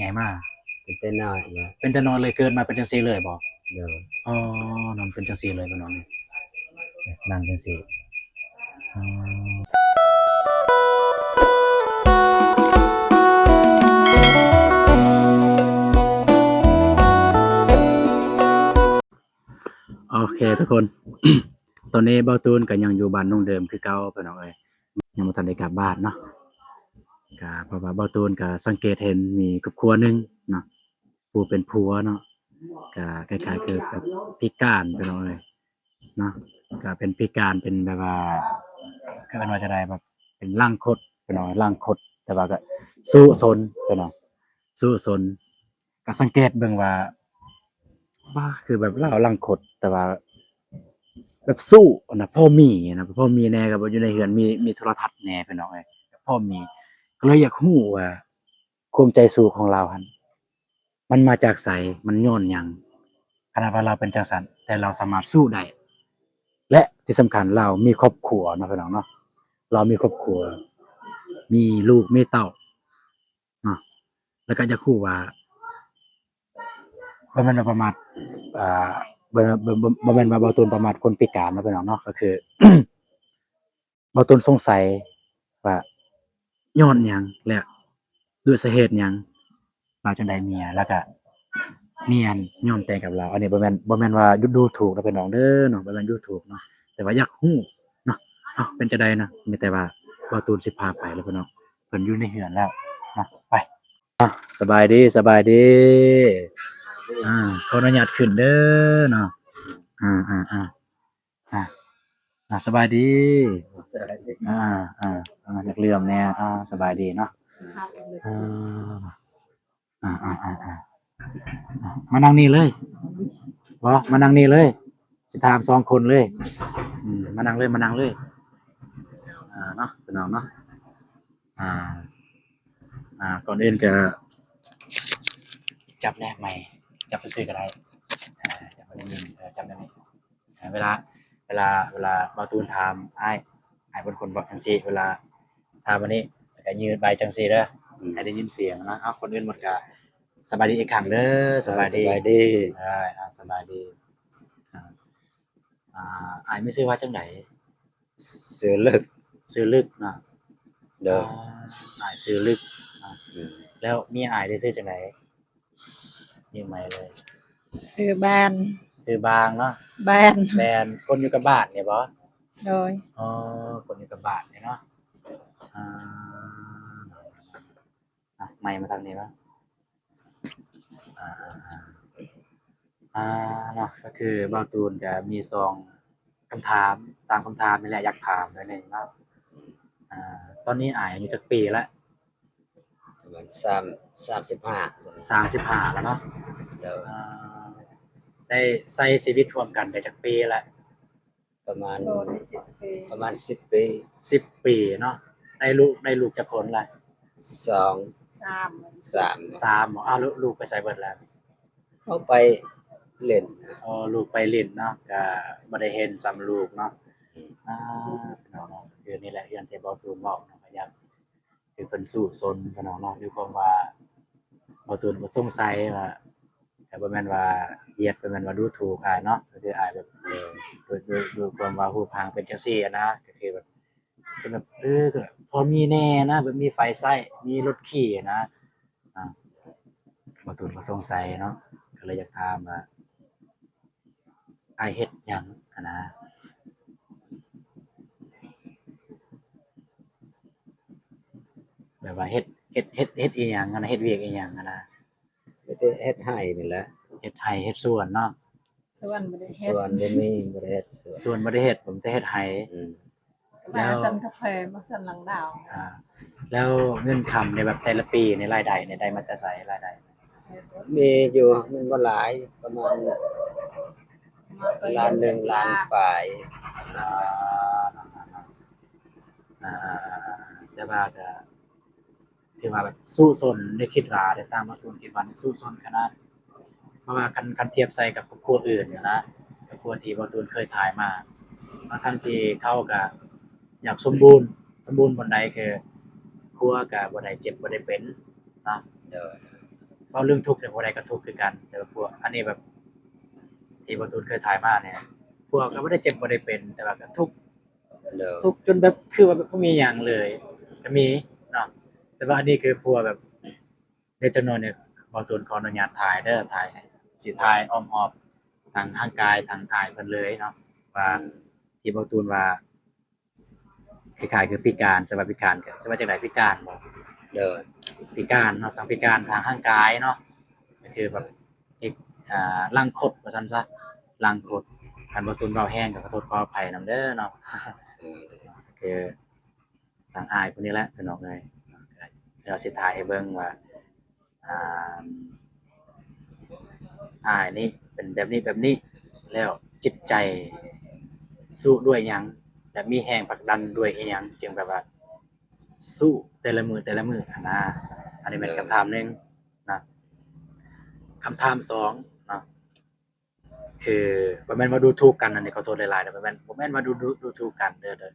ໃຫຍ່ມາ? ເປັນແຕ່ນ້ອຍແຫຼະ. ເປັນແຕ່ນ້ອຍເລີຍ ເກີດມາເປັນຈັ່ງຊີ້ເລີຍບໍ່? ໂດຍ. ອໍ ນ້ອງເປັນຈັ່ງຊີ້ເລີຍ ພີ່ນ້ອງເອີຍ ນັ່ງຈັ່ງຊີ້. ອໍ ໂອເຄທຸກຄົນ ຕອນນີ້ເບົາຕູນກໍຍັງຢູ່ບ້ານນ້ອງເດີມຄືເກົ່າ ພີ່ນ້ອງເອີຍ. ຍັງບໍ່ທັນໄດ້ກັບບ້ານເນາະ ກະເພາະວ່າເບົາຕູນກະສັງເກດເຫັນມີຄອບຄົວໜຶ່ງເນາະ ຜູ້ເປັນຜົວເນາະ ກະຄ້າຍໆຄືແບບພິການ ພີ່ນ້ອງເອີຍເນາະ. ກະເປັນພິການ ເປັນແບບວ່າ ເອີ້ນວ່າຈັ່ງໃດ ແບບເປັນລັງຄົດ ພີ່ນ້ອງ ລັງຄົດ ແຕ່ວ່າກະສູ້ຊົນ ພີ່ນ້ອງ ສູ້ຊົນ. ກະສັງເກດເບິ່ງວ່າ ບາ ຄືແບບລາວລັງຄົດ ແຕ່ວ່າແບບສູ້ນະ ພໍມີນະ ພໍມີແດ່ ກໍແບບຢູ່ໃນເຮືອນມີ ມີໂທລະທັດແດ່ ພີ່ນ້ອງເອີຍ ພໍມີ. ກໍເລີຍຢາກຮູ້ວ່າຄວາມໃຈສູ້ຂອງລາວຫັ້ນ ມັນມາຈາກໃສ? ມັນຍ້ອນຫຍັງ? ຂະໜາດວ່າລາວເປັນຈັ່ງຊັ້ນ ແຕ່ລາວສາມາດສູ້ໄດ້ ແລະ ທີ່ສຳຄັນລາວມີຄອບຄົວເນາະ ພີ່ນ້ອງເນາະ ລາວມີຄອບຄົວ ມີລູກມີເຕົ້າ ເນາະ. ແລ້ວກໍຢາກຮູ້ວ່າ ບໍ່ແມ່ນວ່າປະໝາດ ອ່າ ບໍ່ ບໍ່ ບໍ່ ບໍ່ແມ່ນວ່າເບົາຕູນປະໝາດຄົນພິການເນາະ ພີ່ນ້ອງເນາະ. ກໍຄືເບົາຕູນສົງໄສວ່າຍ້ອນຫຍັງ ແລະ ດ້ວຍສາເຫດຫຍັງລາວຈຶ່ງໄດ້ເມຍ ແລ້ວກໍເມຍຍອມແຕ່ງກັບລາວ. ອັນນີ້ບໍ່ແມ່ນ ບໍ່ແມ່ນວ່າດູ ດູຖູກເນາະ ພີ່ນ້ອງເດີເນາະ ບໍ່ແມ່ນດູຖູກເນາະ ແຕ່ວ່າຢາກຮູ້ເນາະ. ເອົ້າ ເປັນຈັ່ງໃດເນາະ ມີແຕ່ວ່າເບົາຕູນຊິພາໄປແລ້ວ ພີ່ນ້ອງ ເພິ່ນຢູ່ໃນເຮືອນແລ້ວເນາະ ໄປ. ອ່ະ ສະບາຍດີ ສະບາຍດີ. ອ່າ ຂໍອະນຸຍາດຂຶ້ນເດີເນາະ. ອ່າ ອ່າ ອ່າ ອ່າ ອ່າ ສະບາຍດີ. ສະບາຍດີ. ອ່າ ອ່າ ອ່າ ຢາກເຫຼື້ອມແດ່. ອ່າ ສະບາຍດີເນາະ. ອ່າ ອ່າ ອ່າ ອ່າ ອ່າ ມານັ່ງນີ້ເລີຍ. ບໍ່ ມານັ່ງນີ້ເລີຍ. ຊິຖາມສອງຄົນເລີຍ. ອືມ ມານັ່ງເລີຍ ມານັ່ງເລີຍ. ອ່າ ເນາະ ພີ່ນ້ອງເນາະ. ອ່າ ອ່າ ກ່ອນອື່ນກໍຈັບແນບໃໝ່ ຈັບຊື່ໆກໍໄດ້. ອ່າ ຈັບແບບນີ້ ເອີ ຈັບແບບນີ້. ອ່າ ເວລາ ເວລາ ເວລາເບົາຕູນຖາມອ້າຍ ອ້າຍເປັນຄົນບອກຈັ່ງຊີ້ ເວລາຖາມອັນນີ້ ແລ້ວກໍຍືດໄປຈັ່ງຊີ້ເດີ ອືມ ໃຫ້ໄດ້ຍິນສຽງນະ. ເອົາ ຄົນອື່ນໝົດກໍສະບາຍດີອີກຄັ້ງເດີ. ສະບາຍດີ ສະບາຍດີ. ເອີ ອ່າ ສະບາຍດີ. ອ່າ ອ່າ ອ້າຍມີຊື່ວ່າຈັ່ງໃດ? ຊື່ລຶກ. ຊື່ລຶກເນາະ. ໂດຍ. ອ່າ ອ້າຍຊື່ລຶກເນາະ. ອືມ ແລ້ວເມຍອ້າຍເດ ຊື່ຈັ່ງໃດ? ຍືມໃໝ່ເລີຍ. ຊື່ບານ. ຊື່ບາງເນາະ. ບານ. ແມ່ນ ຄົນຢູ່ກັບບ້ານນີ້ບໍ? ໂດຍ. ອໍ ຄົນຢູ່ກັບບ້ານນີ້ເນາະ. ອ່າ ອ່ະ ໄມມາທາງນີ້ເນາະ. ອ່າ ອ່າ ອ່າ ອ່າ ເນາະ ກໍຄືເບົາຕູນກໍມີສອງຄຳຖາມ ສາມຄຳຖາມນີ້ແຫຼະ ຢາກຖາມໜ້ອຍໜຶ່ງເນາະ. ອ່າ ຕອນນີ້ອ້າຍອາຍຸຈັກປີລະ? ປະມານສາມ ສາມສິບຫ້າ ສາມສິບຫ້າແລ້ວເນາະ. ໂດຍ. ອ່າ ໄດ້ໃຊ້ຊີວິດຮ່ວມກັນໄດ້ຈັກປີລະ? ປະມານ ໂດຍ ສິບປີ ປະມານສິບປີ. ສິບປີເນາະ. ໄດ້ລູກ ໄດ້ລູກຈັກຄົນລະ? ສອງ ສາມ ສາມ ສາມ. ອ້າວ ລູກ ລູກໄປໃສເບິດລະ? ເຂົາໄປຫຼິ້ນ. ອໍ ລູກໄປຫຼິ້ນເນາະ ກະບໍ່ໄດ້ເຫັນຊ້ຳລູກເນາະ. ອືມ ອ່າ ເນາະ ເນາະ ເຮືອນນີ້ແຫຼະ ເຮືອນທີ່ເບົາຕູນເວົ້າເນາະ ພະຍາຍາມ ຄືເພິ່ນສູ້ຊົນກັນເນາະ ດ້ວຍຄວາມວ່າເບົາຕູນກໍສົງໄສວ່າ ກໍບໍ່ແມ່ນວ່າຢຽດ ບໍ່ແມ່ນວ່າດູຖູກອ້າຍເນາະ ກໍຄືອ້າຍແບບ ເອີ ດ້ວຍ ດ້ວຍ ດ້ວຍຄວາມວ່າຮູບຮ່າງເປັນຈັ່ງຊີ້ຫັ້ນນະ ກໍຄືແບບ ເປັນແບບ ເອີ ກໍພໍມີແດ່ນະ ແບບມີໄຟໃຊ້ ມີລົດຂີ່ນະ. ອ່າ ເບົາຕູນກໍສົງໄສເນາະ ກໍເລີຍຢາກຖາມວ່າ ອ້າຍເຮັດຫຍັງຫັ້ນນະ ແບບວ່າເຮັດ ເຮັດ ເຮັດ ເຮັດອີ່ຫຍັງຫັ້ນນະ ເຮັດວຽກອີ່ຫຍັງຫັ້ນນະ? ມີແຕ່ເຮັດໄຮ່ນີ້ແຫຼະ. ເຮັດໄຮ່ເຮັດສວນເນາະ. ສວນບໍ່ໄດ້ເຮັດ ສວນບໍ່ມີ ບໍ່ໄດ້ເຮັດສວນ ສວນບໍ່ໄດ້ເຮັດ ມີແຕ່ເຮັດໄຮ່. ອືມ ແລ້ວ ສວນກາແຟ ມາສວນຫຼັງດາວ. ອ່າ ແລ້ວເງິນຄຳໃນແບບແຕ່ລະປີໃນລາຍໄດ້ນີ້ ໄດ້ມາແຕ່ໃສລາຍໄດ້? ມີຢູ່ ມັນບໍ່ຫຼາຍ ປະມານລ້ານໜຶ່ງ ລ້ານປາຍ ສຳລັບ ອ່າ ແຕ່ວ່າກໍ ຖືວ່າແບບສູ້ຊົນ ໄດ້ຄິດວ່າ ໄດ້ຕາມວ່າຕູນຄິດວ່ານີ້ສູ້ຊົນຂະໜາດ ເພາະວ່າຄັນ ຄັນທຽບໃສ່ກັບຄອບຄົວອື່ນນະ ຄອບຄົວທີ່ເບົາຕູນເຄີຍຖ່າຍມາ ທັງທີ່ເຂົາກະຢາກສົມບູນ ສົມບູນບ່ອນໃດ ຄືຄົວກະບໍ່ໄດ້ເຈັບບໍ່ໄດ້ເປັນເນາະ. ໂດຍ. ເວົ້າເລື່ອງທຸກນີ້ ຜູ້ໃດກໍທຸກຄືກັນ ແຕ່ວ່າພວກ ອັນນີ້ແບບ ທີ່ບ່າວຕູນເຄີຍຖ່າຍມານີ້ ພວກກໍບໍ່ໄດ້ເຈັບບໍ່ໄດ້ເປັນ ແຕ່ວ່າກໍທຸກ ທຸກຈົນແບບ ຄືວ່າແບບບໍ່ມີຫຍັງເລີຍ ກໍມີເນາະ ແຕ່ວ່າອັນນີ້ຄືພວກແບບ ດຽວຈັກໜ່ອຍນີ້ ບ່າວຕູນຂໍອະນຸຍາດຖ່າຍເດີ ຖ່າຍ ຊິຖ່າຍອ້ອມຮອບທາງຮ່າງກາຍທາງອ້າຍເພິ່ນເລີຍເນາະ ວ່າ ອືມ ທີ່ບ່າວຕູນວ່າ ຄ້າຍໆຄືພິການ ສະບາຍພິການ ກໍສະບາຍຈັ່ງໃດ ພິການບໍ່? ໂດຍ ພິການເນາະ ທັງພິການທາງຮ່າງກາຍເນາະ ກໍຄືແບບ ເຮັດ ອ່າ ຫຼັງຄົດວ່າຊັ້ນຊະ ຫຼັງຄົດ ຄັນບ່າວຕູນເວົ້າແຮງກໍຂໍໂທດຂໍອະໄພນຳເດີເນາະ ເອີ ຄື ທາງອ້າຍຜູ້ນີ້ແຫຼະພີ່ນ້ອງເອີຍ ດຽວຊິຖ່າຍໃຫ້ເບິ່ງວ່າ ອ່າ ອ້າຍນີ້ເປັນແບບນີ້ແບບນີ້ ແລ້ວຈິດໃຈສູ້ດ້ວຍຫຍັງ ແລະ ມີແຮງຜັກດັນດ້ວຍອີ່ຫຍັງ ຈຶ່ງແບບວ່າສູ້ແຕ່ລະມື້ແຕ່ລະມື້ຫັ້ນນາ. ອັນນີ້ແມ່ນຄຳຖາມໜຶ່ງນະ. ຄຳຖາມສອງເນາະ ຄືບໍ່ແມ່ນວ່າດູຖູກກັນ ອັນນີ້ຂໍໂທດຫຼາຍໆເດີ ບໍ່ແມ່ນ ບໍ່ແມ່ນວ່າດູ ດູ ດູຖູກກັນເດີ ເດີ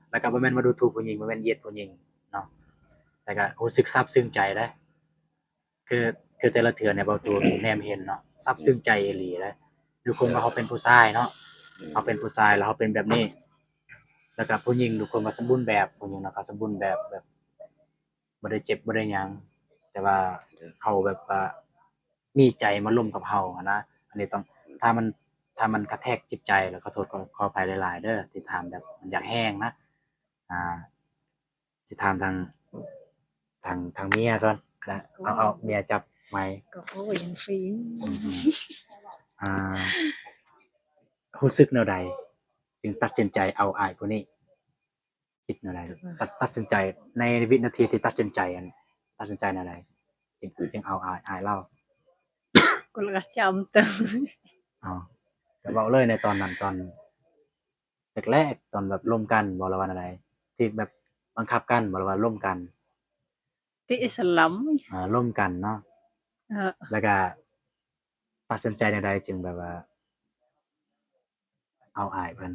ແລ້ວກໍບໍ່ແມ່ນວ່າດູຖູກຜູ້ຍິງ ບໍ່ແມ່ນຢຽດຜູ້ຍິງເນາະ ແຕ່ກໍຮູ້ສຶກຊາບຊຶ້ງໃຈເດ້ ຄື ຄືແຕ່ລະເທື່ອນີ້ ເວົ້າໂຕແນມເຫັນເນາະ ຊາບຊຶ້ງໃຈອີ່ຫຼີເດ້ ດ້ວຍຄວາມວ່າເຮົາເປັນຜູ້ຊາຍເນາະ ເຮົາເປັນຜູ້ຊາຍ ແລ້ວເຮົາເປັນແບບນີ້ ແລ້ວກໍຜູ້ຍິງ ດ້ວຍຄວາມວ່າສົມບູນແບບ ຜູ້ຍິງເນາະ ເຂົາສົມບູນແບບ ແບບ ບໍ່ໄດ້ເຈັບບໍ່ໄດ້ຫຍັງ ແຕ່ວ່າເຂົາແບບວ່າມີໃຈມາລົມກັບເຮົາຫັ້ນນະ. ອັນນີ້ຕ້ອງ ຖ້າມັນ ຖ້າມັນກະແທກຈິດໃຈ ແລ້ວຂໍໂທດ ຂໍ ຂໍອະໄພຫຼາຍໆເດີ ທີ່ຖາມແບບມັນຢາກແຮງນະ. ອ່າ ຊິຖາມທາງ ທາງ ທາງເມຍກ່ອນນະ ເອົາ ເອົາເມຍຈັບໄມ ກໍໂອ້ຍຈັ່ງຊີ້ ອືມ ອ່າ ຮູ້ສຶກແນວໃດ ຈຶ່ງຕັດສິນໃຈເອົາອ້າຍຜູ້ນີ້? ຄິດແນວໃດ? ຕັດ ຕັດສິນໃຈໃນວິນາທີທີ່ຕັດສິນໃຈ ອັນ ຕັດສິນໃຈແນວໃດ ຈຶ່ງ ຈຶ່ງເອົາອ້າຍ ອ້າຍລາວ? ກໍລະຈຳເຕີ ເອົາ ກໍເວົ້າເລີຍໃນຕອນນັ້ນ ຕອນແລກໆ ຕອນແບບລົມກັນບໍ ຫຼືວ່າແນວໃດ ທີ່ແບບບັງຄັບກັນບໍ ຫຼືວ່າລົມກັນ? ທີ່ອິດສະລາມ ອ່າ ລົມກັນເນາະ ເອີ ແລ້ວກະຕັດສິນໃຈແນວໃດ ຈຶ່ງແບບວ່າ ເອົາອ້າຍເພິ່ນ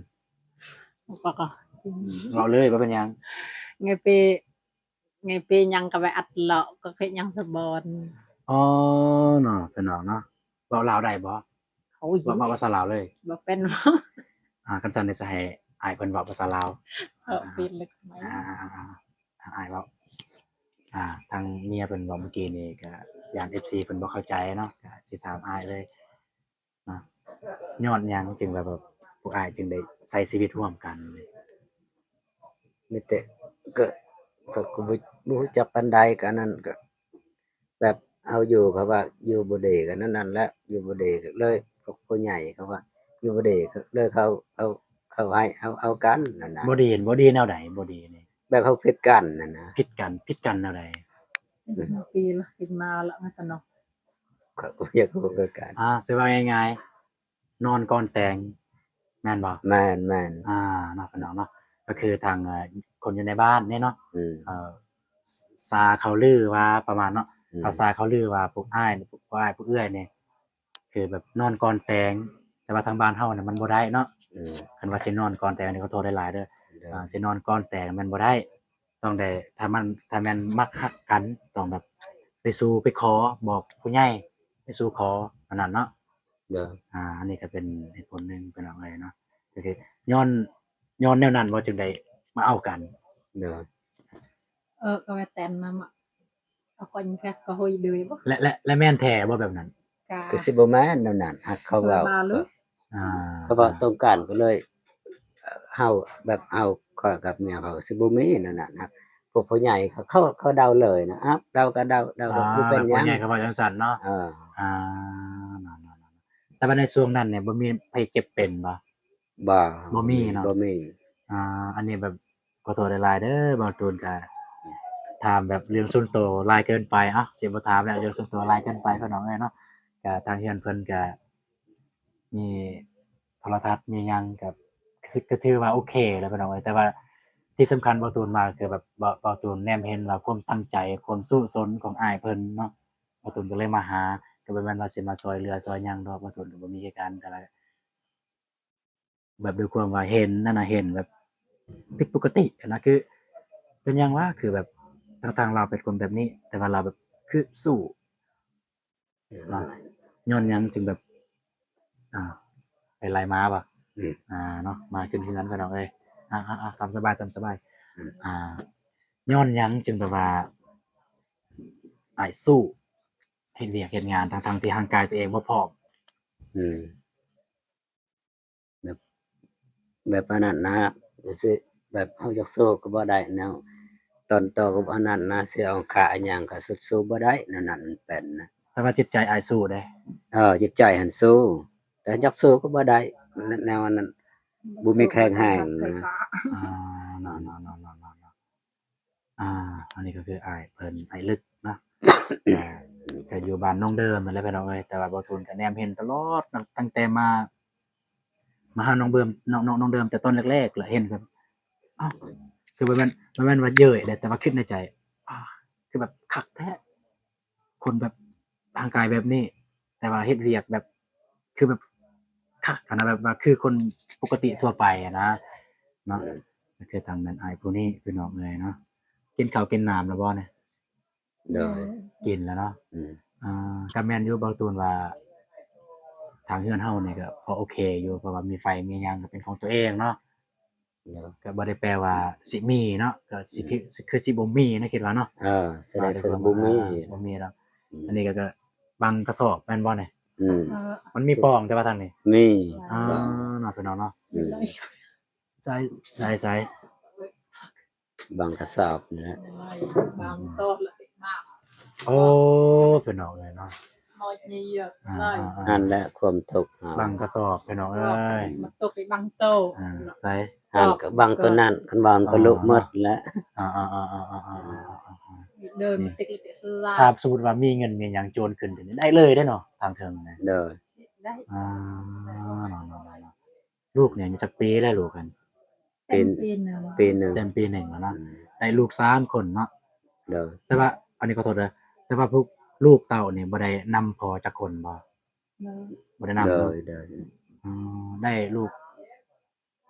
ເວົ້າເລີຍ ບໍ່ເປັນຫຍັງ ໄງເປ ໄງເປຫຍັງກໍໄປອັດເລາະ ກໍເຮັດຫຍັງສະບອນ ອໍ ເນາະ ເພິ່ນເວົ້າເນາະ ເວົ້າລາວໄດ້ບໍ່? ໂອ້ຍ ເວົ້າ ເວົ້າພາສາລາວເລີຍ ບໍ່ເປັນ ອ່າ ຄັນຊັ້ນນີ້ຈະໃຫ້ອ້າຍເພິ່ນເວົ້າພາສາລາວ ເອີ ເປັນເລັກນ້ອຍ ອ່າ ອ່າ ອ້າຍເວົ້າ ອ່າ ທາງເມຍເພິ່ນເວົ້າມື້ກີ້ນີ້ ກໍຢ້ານເອັຟຊີເພິ່ນບໍ່ເຂົ້າໃຈເນາະ ກໍຊິຖາມອ້າຍເລີຍ ເນາະ ຍ້ອນຫຍັງຈຶ່ງແບບວ່າພວກອ້າຍຈຶ່ງໄດ້ໃຊ້ຊີວິດຮ່ວມກັນ? ມີແຕ່ ກໍ ກໍ ກໍບໍ່ ບໍ່ຮູ້ຈັກປານໃດ ກໍອັນນັ້ນ ກໍແບບເຮົາຢູ່ ເຂົາວ່າຢູ່ບໍ່ດີ ກໍນັ້ນ ນັ້ນແຫຼະ ຢູ່ບໍ່ດີ ກໍເລີຍ ພວກຜູ້ໃຫຍ່ເຂົາວ່າຢູ່ບໍ່ດີ ກໍເລີຍເຂົາເອົາ ເຂົາໃຫ້ເອົາ ເອົາກັນນັ້ນນະ. ບໍ່ດີ ບໍ່ດີແນວໃດ ບໍ່ດີນີ້? ແບບເຮົາຜິດກັນນັ້ນນະ. ຜິດກັນ ຜິດກັນແນວໃດ? ປີລະ ປີມາລະ ວ່າຊັ້ນເນາະ. ຂ້ອຍກໍບໍ່ຢາກຮູ້ຄືກັນ. ອ່າ ຊິເວົ້າງ່າຍໆ ນອນກ່ອນແຕ່ງ ແມ່ນບໍ່? ແມ່ນໆ ອ່າ ເນາະ ພີ່ນ້ອງເນາະ ກໍຄືທາງ ເອີ ຄົນຢູ່ໃນບ້ານນີ້ເນາະ ອືມ ເອີ ຊາເຂົາລືວ່າປະມານເນາະ ອືມ ເຂົາຊາເຂົາລືວ່າພວກອ້າຍ ພວກອ້າຍ ພວກເອື້ອຍນີ້ ຄືແບບນອນກ່ອນແຕ່ງ ແຕ່ວ່າທາງບ້ານເຮົານີ້ມັນບໍ່ໄດ້ເນາະ ອືມ ຄັນວ່າຊິນອນກ່ອນແຕ່ງນີ້ ຂໍໂທດຫຼາຍໆເດີ ໂດຍ ອ່າ ຊິນອນກ່ອນແຕ່ງແມ່ນບໍ່ໄດ້ ຕ້ອງໄດ້ ຖ້າມັນ ຖ້າແມ່ນມັກຮັກກັນ ຕ້ອງແບບໄປສູ່ໄປຂໍ ບອກຜູ້ໃຫຍ່ໄປສູ່ຂໍ ອັນນັ້ນເນາະ ໂດຍ ອ່າ ອັນນີ້ກໍເປັນເຫດຜົນໜຶ່ງ ພີ່ນ້ອງເອີຍເນາະ ກໍຄືຍ້ອນ ຍ້ອນແນວນັ້ນບໍ່ ຈຶ່ງໄດ້ມາເອົາກັນ ໂດຍ ເອີ ກໍວ່າແຕ່ນນຳ ເອົາກ່ອນແທ້ກໍໂຫຍເດີຍບໍ່ ແລະ ແລະ ແລະແມ່ນແທ້ບໍ່ແບບນັ້ນ? ກໍ ກໍຊິບໍ່ແມ່ນແນວນັ້ນ ຫາກເຂົາເວົ້າ ອ່າ ເຂົາເວົ້າຕົງກັນກໍເລີຍ ເຮົາແບບເຮົາ ຂ້ອຍກັບເມຍຂ້ອຍກໍຊິບໍ່ມີແນວນັ້ນ ຫາກພວກຜູ້ໃຫຍ່ເຂົາ ເຂົາ ເຂົາເດົາເລີຍນະ ເອົາ ເດົາກໍເດົາ ເດົາກໍ ອ່າ ບໍ່ເປັນຫຍັງ ຜູ້ໃຫຍ່ເຂົາເວົ້າຈັ່ງຊັ້ນເນາະ ເອີ ອ່າ ແຕ່ວ່າໃນຊ່ວງນັ້ນນີ້ບໍ່ມີໃຜເຈັບເປັນບໍ່? ບໍ່ ບໍ່ມີເນາະ ບໍ່ມີ ອ່າ ອັນນີ້ແບບ ຂໍໂທດຫຼາຍໆເດີ ບ່າວຕູນກະຖາມແບບເລື່ອງສ່ວນໂຕຫຼາຍເກີນໄປ ເອົ້າ ຊິບໍ່ຖາມແລ້ວ ເລື່ອງສ່ວນໂຕຫຼາຍເກີນໄປ ພີ່ນ້ອງເອີຍເນາະ ກະທາງເຮືອນເພິ່ນກະມີໂທລະທັດ ມີຫຍັງ ກະ ກະຖືວ່າໂອເຄແລ້ວ ພີ່ນ້ອງເອີຍ ແຕ່ວ່າທີ່ສຳຄັນບ່າວຕູນມາ ຄືແບບ ບ່າວ ບ່າວຕູນແນມເຫັນວ່າຄວາມຕັ້ງໃຈ ຄວາມສູ້ຊົນຂອງອ້າຍເພິ່ນເນາະ ບ່າວຕູນກໍເລີຍມາຫາ ກໍບໍ່ແມ່ນວ່າຊິມາຊ່ອຍເຫຼືອຊ່ອຍຫຍັງດອກ ບ່າວຕູນກໍບໍ່ມີຄືກັນ ກໍ ແບບດ້ວຍຄວາມວ່າເຫັນຫັ້ນນະ ເຫັນແບບຜິດປົກກະຕິຫັ້ນນະ ຄືເປັນຫຍັງວະ ຄືແບບທັງໆລາວເປັນຄົນແບບນີ້ ແຕ່ວ່າລາວແບບຄືສູ້ ເນາະ ຍ້ອນຫຍັງຈຶ່ງແບບ ອ່າ ໄປໄລ່ມາບໍ່? ອືມ ອ່າ ເນາະ ມາຂຶ້ນເຮືອນ ພີ່ນ້ອງເອີຍ ອ່າໆໆ ຕາມສະບາຍ ຕາມສະບາຍ ອືມ ອ່າ ຍ້ອນຫຍັງຈຶ່ງແບບວ່າ ອ້າຍສູ້ ເຮັດວຽກເຮັດງານ ທັງໆທີ່ຮ່າງກາຍຕົວເອງບໍ່ພ້ອມ? ອືມ ແບບ ແບບອັນນັ້ນນະ ຊິແບບເຮົາຢາກສູ້ກໍບໍ່ໄດ້ແນວ ຕອນຕໍ່ກັບອັນນັ້ນນະ ຊິເອົາຄ່າອີ່ຫຍັງກໍສູ້ບໍ່ໄດ້ ແນວນັ້ນມັນເປັນນະ ແຕ່ວ່າຈິດໃຈອ້າຍສູ້ເດ້. ເອີ ຈິດໃຈຫັ້ນສູ້ ແຕ່ຢາກສູ້ກໍບໍ່ໄດ້ ແນວອັນນັ້ນ ບໍ່ມີແຮງແຮງນະ. ອ່າ ເນາະ ເນາະ ເນາະ ເນາະ ເນາະ ເນາະ ອ່າ ອັນນີ້ກໍຄືອ້າຍເພິ່ນ ອ້າຍລຶກເນາະ ອ່າ ກໍຢູ່ບ້ານນ້ອງເດີມນັ້ນແຫຼະ ພີ່ນ້ອງເອີຍ ແຕ່ວ່າບໍ່ທູນກໍແນມເຫັນຕະຫຼອດເນາະ ຕັ້ງແຕ່ມາ ມາຫານ້ອງເດີມ ນ້ອງ ນ້ອງ ນ້ອງເດີມແຕ່ຕອນແລກໆ ລະເຫັນກໍ ອ້າວ ຄືບໍ່ແມ່ນ ບໍ່ແມ່ນວ່າເຍີ້ຍເດ້ ແຕ່ວ່າຄິດໃນໃຈ ອ້າ ຄືແບບຄັກແທ້ ຄົນແບບຮ່າງກາຍແບບນີ້ ແຕ່ວ່າເຮັດວຽກແບບ ຄືແບບຄັກຫັ້ນນະ ແບບວ່າຄືຄົນປົກກະຕິທົ່ວໄປຫັ້ນນະ ເນາະ ເອີ ກໍຄືທາງແມ່ນອ້າຍຜູ້ນີ້ ພີ່ນ້ອງເອີຍເນາະ ກິນເຂົ້າກິນນ້ຳແລ້ວບໍ່ນີ້? ໂດຍ ກິນແລ້ວເນາະ ອືມ ອ່າ ກໍແມ່ນຢູ່ ເວົ້າຕົວວ່າ ທາງເຮືອນເຮົານີ້ກໍພໍໂອເຄຢູ່ ເພາະວ່າມີໄຟມີຫຍັງກໍເປັນຂອງຕົວເອງເນາະ ໂດຍ ກໍບໍ່ໄດ້ແປວ່າຊິມີເນາະ ກໍຊິ ອືມ ຄື ຄືຊິບໍ່ມີນະ ຄິດວ່າເນາະ ເອີ ສະແດງວ່າບໍ່ມີ ບໍ່ມີດອກ ອືມ ອັນນີ້ກໍ ກໍບັງກະສອບແມ່ນບໍ່ນີ້? ອືມ ມັນມີປ່ອງແຕ່ວ່າທາງນີ້ ມີ ອ່າ ເນາະ ພີ່ນ້ອງເນາະ ອືມ ໃສ່ ໃສ່ ໃສ່ ບັງກະສອບນີ້ແຫຼະ ບັງກະສອບລະເປັນໝາກ ໂອ້ ພີ່ນ້ອງເອີຍເນາະ ໝາກໃຫຍ່ເຍອະ ອ່າ ຫຼາຍ ອ່າ ອ່າ ນັ້ນແຫຼະຄວາມທຸກເຮົາ ບັງກະສອບ ພີ່ນ້ອງເອີຍ ມັນຕົກໄປບັງໂຕ ອ່າ ໃສ່ ຫັ້ນກໍບັງໂຕນັ້ນ ຄັນວ່າມັນກໍລຸໝົດແຫຼະ ອ່າ ອ່າ ເດີນມັນຕິດເລະສະລາ ຖ້າສົມມຸດວ່າມີເງິນມີຫຍັງໂຈນຂຶ້ນໄດ້ເລີຍເດ້ເນາະ ທາງເທິງນະ ໂດຍ ໄດ້ ອ່າ ເນາະ ເນາະ ເນາະ ເນາະ ລູກນີ້ອາຍຸຈັກປີແລ້ວລູກຫັ້ນ? ເຕັມປີໜຶ່ງ ເຕັມປີໜຶ່ງ ເຕັມປີໜຶ່ງແລ້ວເນາະ ອືມ ໄດ້ລູກສາມຄົນເນາະ ໂດຍ ແຕ່ວ່າ ອັນນີ້ຂໍໂທດເດີ ແຕ່ວ່າພວກລູກເຕົ້ານີ້ບໍ່ໄດ້ນຳພໍ່ຈັກຄົນບໍ່? ບໍ່ ບໍ່ໄດ້ນຳ ໂດຍ ເນາະ ໂດຍ ອໍ ໄດ້ລູກ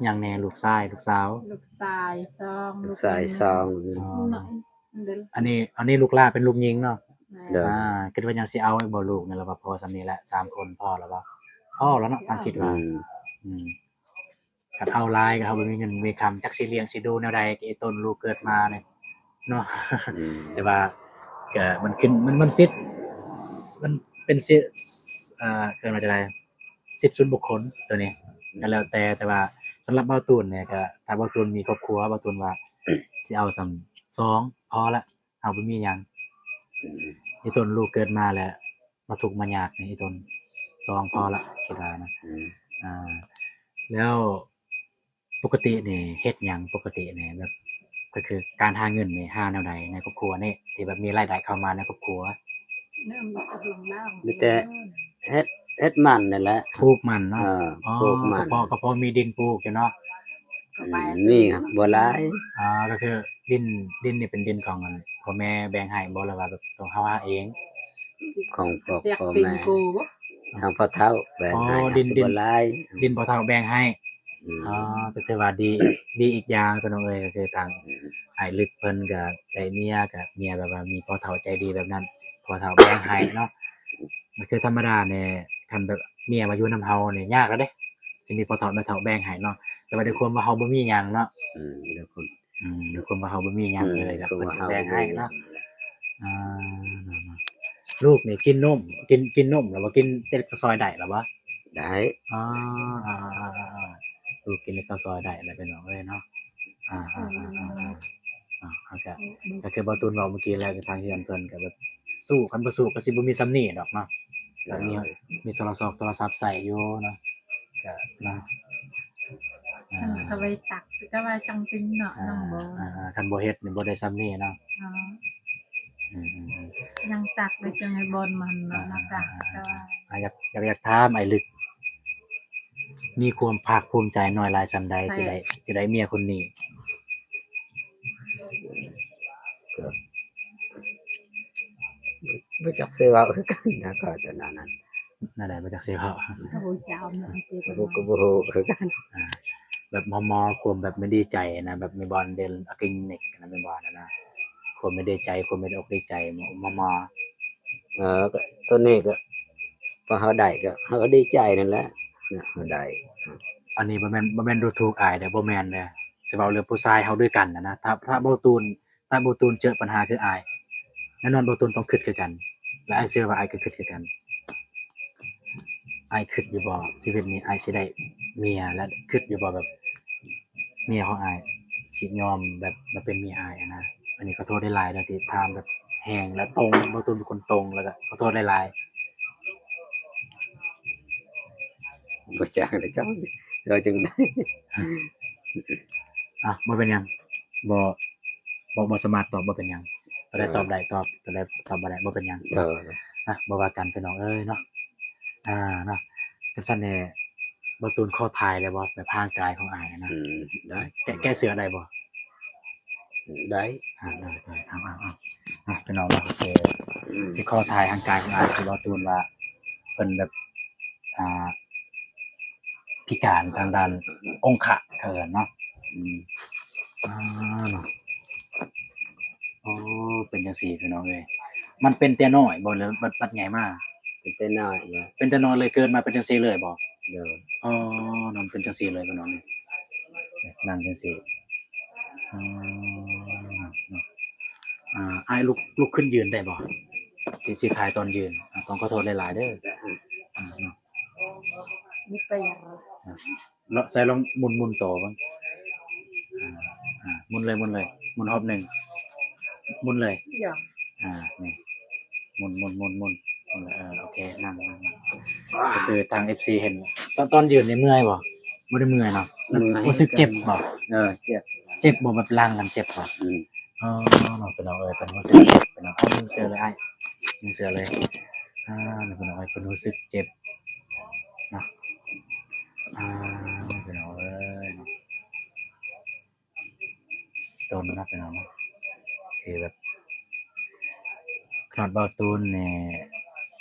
ຫຍັງແດ່? ລູກຊາຍ ລູກສາວ? ລູກຊາຍສອງ ລູກຊາຍສອງ ອໍ ອັນນີ້ ອັນນີ້ລູກຫຼ້າເປັນລູກຍິງເນາະ ໂດຍ ອ່າ ຄິດວ່າຍັງຊິເອົາອີກບໍ່ລູກນີ້ລະ ວ່າພໍສ່ຳນີ້ແຫຼະ ສາມຄົນພໍລະບໍ່? ພໍລະເນາະ ຕາມຄິດວ່າ ອືມ ອືມ ຄັນເອົາຫຼາຍກໍເຮົາບໍ່ມີເງິນມີຄຳ ຈັກຊິລ້ຽງຊິດູແນວໃດ ອີ່ຕົນລູກເກີດມານີ້ເນາະ ອືມ ແຕ່ວ່າກໍມັນຂຶ້ນ ມັນ ມັນສິດ ມັນເປັນສິດ ເອີ ເອີ້ນວ່າຈັ່ງໃດ ສິດສ່ວນບຸກຄົນໂຕນີ້ ກໍແລ້ວແຕ່ ແຕ່ວ່າສຳລັບເບົາຕູນນີ້ກໍ ຖ້າເບົາຕູນມີຄອບຄົວ ເບົາຕູນວ່າຊິເອົາສ່ຳສອງພໍລະ ເຮົາບໍ່ມີຫຍັງ ອືມ ອີ່ຕົນລູກເກີດມາແລ້ວມາທຸກມາຍາກນີ້ ອີ່ຕົນສອງພໍລະ ຄິດວ່ານະ ອືມ ອ່າ ແລ້ວປົກກະຕິນີ້ເຮັດຫຍັງ? ປົກກະຕິນີ້ແບບ ກໍຄືການຫາເງິນນີ້ຫາແນວໃດໃນຄອບຄົວນີ້ ທີ່ແບບມີລາຍໄດ້ເຂົ້າມາໃນຄອບຄົວ? ມີແຕ່ເຮັດ ເຮັດມັນນີ້ແຫຼະ ປູກມັນເນາະ ເອີ ປູກມັນ ກໍພໍ ກໍພໍມີດິນປູກຢູ່ເນາະ ອືມ ມີບໍ່ຫຼາຍ ອ່າ ກໍຄືດິນ ດິນນີ້ເປັນດິນຂອງອັນພໍ່ແມ່ແບ່ງໃຫ້ບໍ່ ຫຼືວ່າແບບຂອງເຮົາຫາເອງ? ຂອງພໍ່ ພໍ່ແມ່ ທາງພໍ່ເຖົ້າແບ່ງໃຫ້ ອໍ ດິນ ດິນ ບໍ່ຫຼາຍ ດິນພໍ່ເຖົ້າແບ່ງໃຫ້ ອືມ ອໍ ກໍຖືວ່າດີ ດີອີກຢ່າງ ພີ່ນ້ອງເອີຍ ກໍຄືທາງ ອືມ ອ້າຍລຶກເພິ່ນກໍໄດ້ເມຍ ກໍເມຍແບບວ່າມີພໍ່ເຖົ້າໃຈດີແບບນັ້ນ ພໍ່ເຖົ້າແບ່ງໃຫ້ເນາະ ກໍຄືທຳມະດານີ້ ຄັນແບບເມຍມາຢູ່ນຳເຮົານີ້ຍາກແລ້ວເດ້ ຊິມີພໍ່ເຖົ້າແມ່ເຖົ້າແບ່ງໃຫ້ເນາະ ແຕ່ວ່າດ້ວຍຄວາມວ່າເຮົາບໍ່ມີຫຍັງເນາະ ອືມ ດ້ວຍຄວາມ ອືມ ດ້ວຍຄວາມວ່າເຮົາບໍ່ມີຫຍັງເລີຍ ອືມ ກໍເພິ່ນແບ່ງໃຫ້ເນາະ ອ່າ ລູກນີ້ກິນນົມ ກິນ ກິນນົມແລ້ວບໍ່? ກິນແຕ່ເລັກແຕ່ຊອຍໄດ້ແລ້ວບໍ່? ໄດ້ ອໍ ອ່າ ລູກກິນເລັກເຕົ້າຊອຍໄດ້ແລ້ວ ພີ່ນ້ອງເອີຍເນາະ ອ່າ ອ່າ ອ່າ ອ່າ ກໍ ກໍຄືເບົາຕູນເວົ້າມື້ກີ້ແຫຼະ ທາງເຮືອນເພິ່ນກໍແບບສູ້ ຄັນບໍ່ສູ້ກໍຊິບໍ່ມີສ່ຳນີ້ດອກເນາະ ກໍມີ ໂດຍ ມີໂທລະສັບ ໂທລະສັບໃຊ້ຢູ່ເນາະ ກໍເນາະ ອ່າ ຄັນເຂົາໄວ້ຕັກກໍວ່າຈັ່ງເປັນເນາະ ອ່າ ນ້ອງບໍ່ ອ່າ ຄັນບໍ່ເຮັດນີ້ບໍ່ໄດ້ສ່ຳນີ້ເນາະ ອໍ ອືມໆໆ ຍັງຕັກໄວ້ຈັ່ງໃຫ້ບ່ອນມັນເນາະ ອ່າ ມາຕັກ ອ່າ ແຕ່ວ່າ ອ່າ ຢາກ ຢາກ ຢາກຖາມອ້າຍລຶກ ມີຄວາມພາກພູມໃຈນ້ອຍຫຼາຍສ່ຳໃດ ໃຊ່ ທີ່ໄດ້ ທີ່ໄດ້ເມຍຄົນນີ້? ກໍ ບໍ່ ບໍ່ຈັກຊິເວົ້າຄືກັນນະ ກໍຕອນນັ້ນນະ ແນວໃດບໍ່ຈັກຊິເວົ້າ ກໍບໍ່ຈຳນະ ກໍບໍ່ ກໍບໍ່ຮູ້ຄືກັນ ອ່າ ແບບມໍ່ໆ ຄວາມແບບໄມ່ດີໃຈນະ ແບບມີບ່ອນເດັ່ນອາກິງເນັກນະ ແມ່ນບໍ່ນະ ຄວາມໄມ່ດີໃຈ ຄວາມໄມ່ດີອົກດີໃຈມໍ່ໆ ເອີ ກໍ ຕອນນີ້ກໍ ພໍເຮົາໄດ້ກໍເຮົາກໍດີໃຈນັ້ນແຫຼະເນາະ ເຮົາໄດ້. ອັນນີ້ບໍ່ແມ່ນ ບໍ່ແມ່ນດູຖູກອ້າຍເດີ ບໍ່ແມ່ນເດີ ຊິເວົ້າເລື່ອງຜູ້ຊາຍເຮົາດ້ວຍກັນນະນະ. ຖ້າ ຖ້າບໍ່ຕູນ ຖ້າບໍ່ຕູນເຈີບັນຫາຄືອ້າຍ ແນ່ນອນບໍ່ຕູນຕ້ອງຄຶດຄືກັນ ແລະ ອ້າຍເຊື່ອວ່າອ້າຍກໍຄຶດຄືກັນ. ອ້າຍຄຶດຢູ່ບໍ່ ຊີວິດນີ້ອ້າຍຊິໄດ້ເມຍ ແລະ ຄຶດຢູ່ບໍ່ແບບເມຍຂອງອ້າຍຊິຍອມແບບມາເປັນເມຍອ້າຍຫັ້ນນະ. ອັນນີ້ຂໍໂທດຫຼາຍໆເດີທີ່ຖາມແບບແຮງ ແລະ ຕົງ ບໍ່ຕູນເປັນຄົນຕົງ ແລ້ວກໍຂໍໂທດຫຼາຍໆ. ບໍ່ຈັກແລ້ວເຈົ້າ ເຈົ້າຈັ່ງໃດ? ອ່ະ ບໍ່ເປັນຫຍັງ ບໍ່ ບໍ່ ບໍ່ສາມາດຕອບ ບໍ່ເປັນຫຍັງ. ຕົວໃດຕອບໄດ້ຕອບ ຕົວໃດຕອບບໍ່ໄດ້ບໍ່ເປັນຫຍັງ. ເອີ ອ່ະ ບໍ່ວ່າກັນພີ່ນ້ອງເອີຍເນາະ. ອ່າ ເນາະ ຈັ່ງຊັ້ນແດ່ ບໍ່ຕູນຂໍຖ່າຍໄດ້ບໍ່ ແບບຮ່າງກາຍຂອງອ້າຍນະ? ອືມ ໄດ້. ແກະ ແກະເສື້ອໄດ້ບໍ່? ໄດ້. ອ່າ ໄດ້ ໄດ້ ເອົາ ເອົາ ເອົາ ອ່ະ ພີ່ນ້ອງເນາະ ໂອເຄ ອືມ ຊິຂໍຖ່າຍຮ່າງກາຍຂອງອ້າຍ ຄືບໍ່ຕູນວ່າເພິ່ນແບບ ອ່າ ພິການທາງດ້ານອົງຄະ ເຂົາເອີ້ນເນາະ. ອືມ ອ່າ ເນາະ ໂອ້ ເປັນຈັ່ງຊີ້ພີ່ນ້ອງເອີຍ. ມັນເປັນແຕ່ນ້ອຍບໍ່ ຫຼືບັດ ບັດໃຫຍ່ມາ? ເປັນແຕ່ນ້ອຍແຫຼະ. ເປັນແຕ່ນ້ອຍເລີຍ ເກີດມາເປັນຈັ່ງຊີ້ເລີຍບໍ່? ໂດຍ. ອໍ ນ້ອງເປັນຈັ່ງຊີ້ເລີຍພີ່ນ້ອງເອີຍ ນັ່ງຈັ່ງຊີ້. ອໍ ເນາະ ອ່າ ອ້າຍລຸກ ລຸກຂຶ້ນຢືນໄດ້ບໍ່? ຊິ ຊິຖ່າຍຕອນຢືນ. ອ່າ ຕ້ອງຂໍໂທດຫຼາຍໆເດີ. ອ່າ ເນາະ ມີໄປ ອ່າ ເນາະ ໃສ່ລອງໝຸນ ໝຸນໂຕເບິ່ງ. ອ່າ ອ່າ ໝຸນເລີຍ ໝຸນເລີຍ ໝຸນຮອບໜຶ່ງ ໝຸນເລີຍ. ຢ່າ ອ່າ ນີ້ ໝຸນ ໝຸນ ໝຸນ ໝຸນ ເອີ ໂອເຄ ນັ່ງ ນັ່ງ ນັ່ງ. ກໍຄືທາງເອັຟຊີເຫັນ ຕອນ ຕອນຢືນນີ້ເມື່ອຍບໍ່? ບໍ່ໄດ້ເມື່ອຍເນາະ ຮູ້ສຶກເຈັບບໍ່? ເອີ ເຈັບ. ເຈັບບໍ່? ແບບຫຼັ່ງກັນເຈັບບໍ່? ອືມ ອໍ ເນາະ ພີ່ນ້ອງເອີຍ ເພິ່ນຮູ້ສຶກເຈັບ ພີ່ນ້ອງ. ເອົາ ຍິງເສື້ອເລີຍອ້າຍ ຍິງເສື້ອເລີຍ. ອ່າ ເນາະ ພີ່ນ້ອງເອີຍ ເພິ່ນຮູ້ສຶກເຈັບເນາະ. ອ່າ ພີ່ນ້ອງເອີຍເນາະ ຕົນເນາະ ພີ່ນ້ອງເນາະ ຄືແບບ ຂະໜາດເບົາຕູນນີ້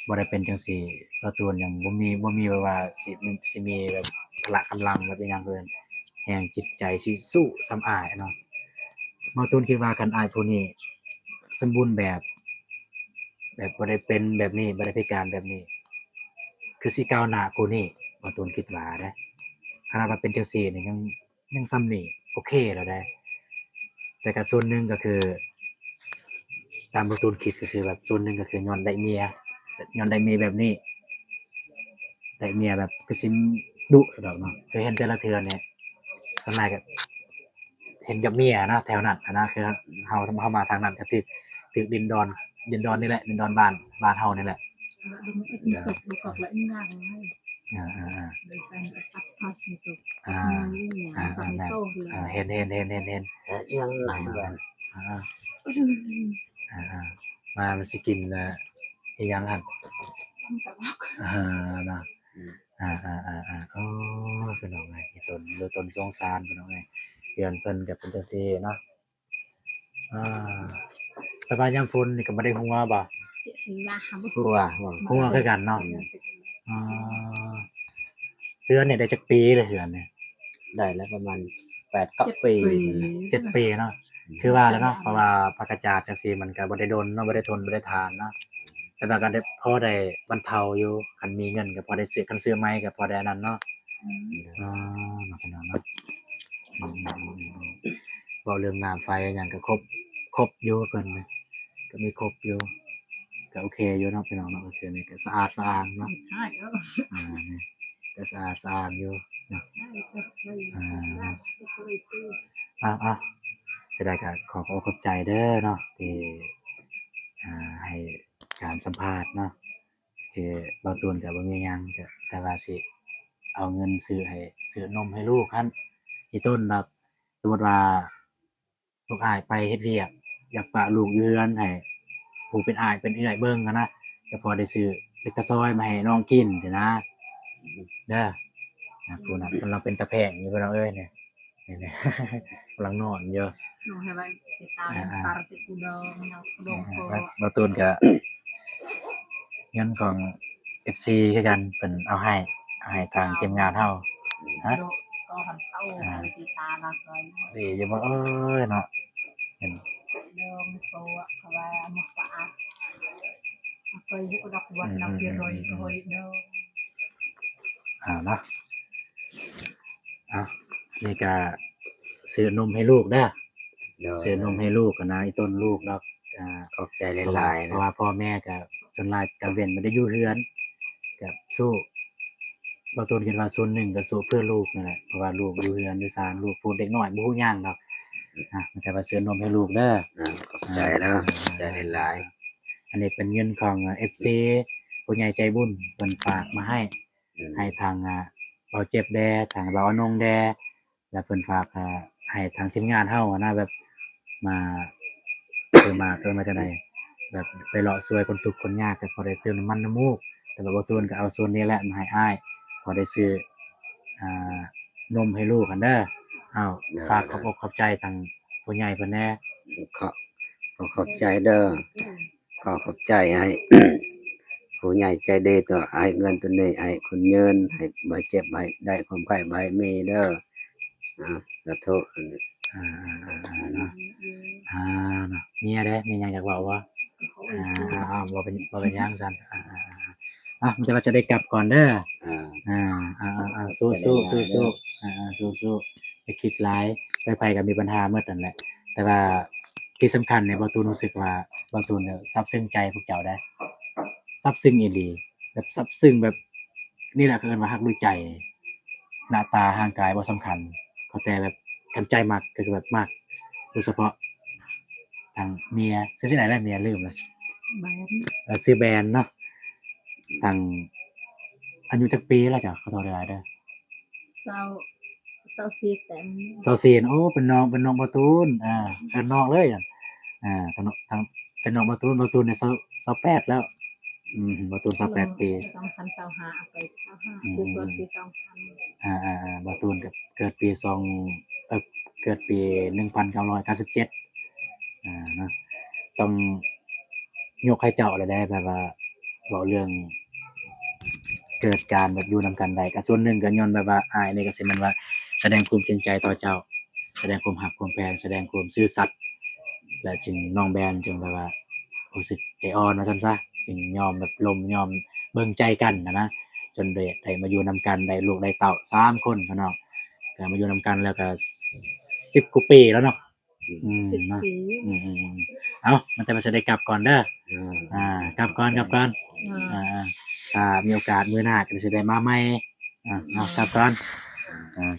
ບໍ່ໄດ້ເປັນຈັ່ງຊີ້ ເບົາຕູນຍັງບໍ່ມີ ບໍ່ມີແບບວ່າຊິ ຊິມີແບບພະລະກຳລັງແບບອີ່ຫຍັງເລີຍ ແຮງຈິດໃຈຊິສູ້ສ່ຳອ້າຍເນາະ. ເບົາຕູນຄິດວ່າຄັນອ້າຍຜູ້ນີ້ສົມບູນແບບ ແບບບໍ່ໄດ້ເປັນແບບນີ້ ບໍ່ໄດ້ພິການແບບນີ້ ຄືຊິກ້າວໜ້າກວ່ານີ້ ເບົາຕູນຄິດວ່າເດ້. ຂະໜາດວ່າເປັນຈັ່ງຊີ້ນີ້ຍັງ ຍັງສ່ຳນີ້ໂອເຄແລ້ວເດ້. ແຕ່ກໍສ່ວນໜຶ່ງກໍຄື ຕາມເບົາຕູນຄິດກໍຄືແບບສ່ວນໜຶ່ງກໍຄືຍ້ອນໄດ້ເມຍ ຍ້ອນໄດ້ເມຍແບບນີ້ ໄດ້ເມຍແບບຄືຊິດຸດອກເນາະ. ຄືເຫັນແຕ່ລະເທື່ອນີ້ ສ່ວນຫຼາຍກໍເຫັນກັບເມຍນະ ແຖວນັ້ນນະ ຄືເຮົາ ເຮົາມາທາງນັ້ນກໍຖືກ ຖືກດິນດອນ ດິນດອນນີ້ແຫຼະ ດິນດອນບ້ານ ບ້ານເຮົານີ້ແຫຼະ. ອ່າ ອ່າ ອ່າ ອ່າ ເຫັນ ເຫັນ ເຫັນ ເຫັນ ເຫັນ ອ່າ ອ່າ ອ່າ ມາ ມັນຊິກິນ ອ່າ ອີ່ຫຍັງຫັ້ນ ອ່າ ນະ ອ່າ ອ່າ ອ່າ ໂອ້ ພີ່ນ້ອງເອີຍ ຕົນ ຕົນສົງສານ ພີ່ນ້ອງເອີຍ ເຮືອນເພິ່ນກໍເປັນຈັ່ງຊີ້ເນາະ. ອ່າ ແຕ່ວ່າຍາມຝົນນີ້ກໍບໍ່ໄດ້ຫົວບໍ່? ຫົວ ຫົວ ຫົວຄືກັນເນາະ. ອ່າ ເຮືອນນີ້ໄດ້ຈັກປີແລ້ວ ເຮືອນນີ້? ໄດ້ແລ້ວປະມານແປດເກົ້າປີ ເຈັດປີເນາະ. ຄືວ່າແລ້ວເນາະ ເພາະວ່າຜັກກະຈາດຈັ່ງຊີ້ມັນກໍບໍ່ໄດ້ດົນເນາະ ບໍ່ໄດ້ທົນ ບໍ່ໄດ້ທານເນາະ. ແຕ່ວ່າກໍໄດ້ ພໍໄດ້ບັນເທົາຢູ່ ຄັນມີເງິນກໍພໍໄດ້ຊື້ ຄັນຊື້ໃໝ່ກໍພໍໄດ້ອັນນັ້ນເນາະ. ອືມ ເນາະ ພີ່ນ້ອງເນາະ ອືມ ເວົ້າເລື່ອງນ້ຳໄຟຫຍັງກໍຄົບ ຄົບຢູ່ເພິ່ນນະ ກໍມີຄົບຢູ່ ກໍໂອເຄຢູ່ເນາະ ພີ່ນ້ອງເນາະ. ໂອເຄ ນີ້ກໍສະອາດສະອ້າງເນາະ ອ່າ ນີ້ກໍສະອາດສະອ້າງຢູ່ເນາະ. ອ່າ ເອົາ ເອົາ ຈະໄດ້ກໍຂໍຂອບໃຈເດີເນາະ ທີ່ ອ່າ ໃຫ້ການສຳພາດເນາະ. ຄືເບົາຕູນກໍບໍ່ມີຫຍັງ ກໍແຕ່ວ່າຊິເອົາເງິນຊື້ໃຫ້ ຊື້ນົມໃຫ້ລູກຫັ້ນ ອີ່ຕົ້ນແບບ ສົມມຸດວ່າລູກອ້າຍໄປເຮັດວຽກ ຢາກປະລູກຢູ່ເຮືອນໃຫ້ຜູ້ເປັນອ້າຍເປັນເອື້ອຍເບິ່ງຫັ້ນນະ ກໍພໍໄດ້ຊື້ເລັກກະຊອຍມາໃຫ້ນ້ອງກິນຊີ້ນະ ເດີ. ອ່າ ຜູ້ນັ້ນກຳລັງເປັນຕາແພງຢູ່ ພີ່ນ້ອງເອີຍ ນີ້ ນີ້ ກຳລັງນອນຢູ່ ນ້ອງໃຫ້ໄວ້ຕິດຕາມ ອ່າ ຕາລະຕິດກູດອງ ນ້ອງກູດອງ ອ່າ ກໍ ເບົາຕູນກໍ ເງິນຂອງເອັຟຊີຄືກັນ ເພິ່ນເອົາໃຫ້ ເອົາໃຫ້ທາງທີມງານເຮົາ ຮະ ກໍຫັ້ນເອົາ ອ່າ ໄປຕິດຕາມເຮົາກໍ ດີຢູ່ບໍ່ເອີຍເນາະ ເຫັນ ດອງໂຕ ເຂົາວ່າມັນສະອາດ ໄປຢູ່ກັບວັດນຳເພິ່ນຮ້ອຍຮ້ອຍເດີ. ເອົາເນາະ ເອົາ ນີ້ກະຊື້ນົມໃຫ້ລູກເດີ. ໂດຍ ຊື້ນົມໃຫ້ລູກຫັ້ນນະ ອີ່ຕົນລູກດອກ. ອ່າ ຂອບໃຈຫຼາຍໆ ເພາະວ່າ ເພາະວ່າພໍ່ແມ່ກະສ່ວນຫຼາຍກາງເວັນບໍ່ໄດ້ຢູ່ເຮືອນ ກະສູ້ ບໍ່ຕົນຄິດວ່າສ່ວນໜຶ່ງກະສູ້ເພື່ອລູກນັ້ນແຫຼະ ເພາະວ່າລູກຢູ່ເຮືອນຢູ່ຊານ ລູກຜູ້ເດັກນ້ອຍບໍ່ຮູ້ຫຍັງດອກ. ອ່າ ແຕ່ວ່າຊື້ນົມໃຫ້ລູກເດີ. ອ່າ ຂອບໃຈເນາະ ອ່າ ຂອບໃຈຫຼາຍໆ. ອັນນີ້ເປັນເງິນຂອງ ເອັຟຊີ ຜູ້ໃຫຍ່ໃຈບຸນເພິ່ນຝາກມາໃຫ້ ອືມ ໃຫ້ທາງ ອ່າ ເບົາເຈັບແດ່ ທາງເບົາອານົງແດ່ ແລ້ວເພິ່ນຝາກ ອ່າ ໃຫ້ທາງທີມງານເຮົາຫັ້ນນະ ແບບມາ ຄືມາ ເອີ້ນວ່າຈັ່ງໃດ ແບບໄປເລາະຊ່ວຍຄົນທຸກຄົນຍາກ ກໍພໍໄດ້ເຕີມນ້ຳມັນນ້ຳມູກ. ແຕ່ວ່າບໍ່ຕູນກໍເອົາສ່ວນນີ້ແຫຼະມາໃຫ້ອ້າຍ ພໍໄດ້ຊື້ ອ່າ ນົມໃຫ້ລູກຫັ້ນເດີ. ເອົາ ໂດຍ ຝາກຂອບອົກຂອບໃຈທາງຜູ້ໃຫຍ່ເພິ່ນແດ່. ຂໍ ຂໍຂອບໃຈເດີ ຂໍຂອບໃຈໃຫ້ ຜູ້ໃຫຍ່ໃຈດີຕົວະ ໃຫ້ເງິນຕົວນີ້ ໃຫ້ຄຸນຍືນ ໃຫ້ບໍ່ເຈັບ ໃຫ້ໄດ້ຄວາມໄຂ້ ບໍ່ໃຫ້ມີເດີ. ອ່າ ສາທຸ. ອ່າ ອ່າ ອ່າ ອ່າ ເນາະ ອ່າ ເນາະ ເມຍເດ້ ມີຫຍັງຢາກເວົ້າບໍ່? ອ່າ ອ່າ ບໍ່ເປັນ ບໍ່ເປັນຫຍັງຊັ້ນ. ອ່າ ອ່າ ອ່າ ອ່າ ມີແຕ່ວ່າຈະໄດ້ກັບກ່ອນເດີ. ອ່າ ອ່າ ອ່າ ສູ້ໆ ສູ້ໆ ອ່າ ອ່າ ສູ້ໆ ຢ່າຄິດຫຼາຍ ໃຜໆກໍມີບັນຫາໝົດນັ້ນແຫຼະ. ແຕ່ວ່າທີ່ສຳຄັນນີ້ ເບົາຕູນຮູ້ສຶກວ່າ ເບົາຕູນຊາບຊຶ້ງໃຈພວກເຈົ້າເດ້ ຊາບຊຶ້ງອີ່ຫຼີ ແບບຊາບຊຶ້ງແບບ ນີ້ແຫຼະເຂົາເອີ້ນວ່າຮັກດ້ວຍໃຈ. ໜ້າຕາຮ່າງກາຍບໍ່ສຳຄັນ ຂໍແຕ່ແບບຄັນໃຈມັກກໍຄືແບບມັກ ໂດຍສະເພາະທາງເມຍ ຊື່ ຊື່ຫຍັງແຫຼະ ເມຍລືມແລ້ວ. ແບນ ເອີ ຊື່ແບນເນາະ. ທາງ ອາຍຸຈັກປີແລ້ວເຈົ້າ? ຂໍໂທດຫຼາຍໆເດີ. ຊາວ ຊາວສີ່ແຕ່ງ ຊາວສີ່ ໂອ້ ເປັນນ້ອງ ເປັນນ້ອງເບົາຕູນ ອ່າ ເປັນນ້ອງເລີຍ. ອ່າ ທາງ ທາງ ເປັນນ້ອງເບົາຕູນ ເບົາຕູນນີ້ຊາວ ຊາວແປດແລ້ວ. ອືມ ເບົາຕູນຊາວແປດປີ ສອງພັນຊາວຫ້າ ເອົາໄປຊາວຫ້າ ອືມ ຄືເກີດປີສອງພັນ. ອ່າ ອ່າ ອ່າ ເບົາຕູນກໍເກີດປີສອງ ເອີ ເກີດປີໜຶ່ງພັນເກົ້າຮ້ອຍເກົ້າສິບເຈັດ ອ່າ ເນາະ ຕ້ອງຍົກໃຫ້ເຈົ້າແຫຼະເດ້ ແບບວ່າເວົ້າເລື່ອງເກີດການແບບຢູ່ນຳກັນໄດ້ ກໍສ່ວນໜຶ່ງກໍຍ້ອນແບບວ່າອ້າຍນີ້ກໍຊິແມ່ນວ່າສະແດງຄວາມຈິງໃຈຕໍ່ເຈົ້າ ສະແດງຄວາມຮັກຄວາມແພງ ສະແດງຄວາມຊື່ສັດ ແລະ ຈຶ່ງ ນ້ອງແບນຈຶ່ງແບບວ່າຮູ້ສຶກໃຈອ່ອນວ່າຊັ້ນຊະ ຈຶ່ງຍອມແບບລົມ ຍອມເບິ່ງໃຈກັນຫັ້ນນະ ຈົນໄດ້ ໄດ້ມາຢູ່ນຳກັນ ໄດ້ລູກໄດ້ເຕົ້າສາມຄົນເນາະ. ກໍມາຢູ່ນຳກັນແລ້ວກໍສິບກວ່າປີແລ້ວເນາະ. ອືມ ອືມ ສິບ ເນາະ ປີ ອືມ ອືມ ອືມ ເອົາ ມັນແຕ່ວ່າຊິໄດ້ກັບກ່ອນເດີ. ອ່າ ອ່າ ກັບກ່ອນ ກັບກ່ອນ. ອ່າ ອ່າ ຖ້າມີໂອກາດມື້ໜ້າກໍຊິໄດ້ມາໃໝ່. ອ່າ ເອົາ ກັບກ່ອນ. ອ່າ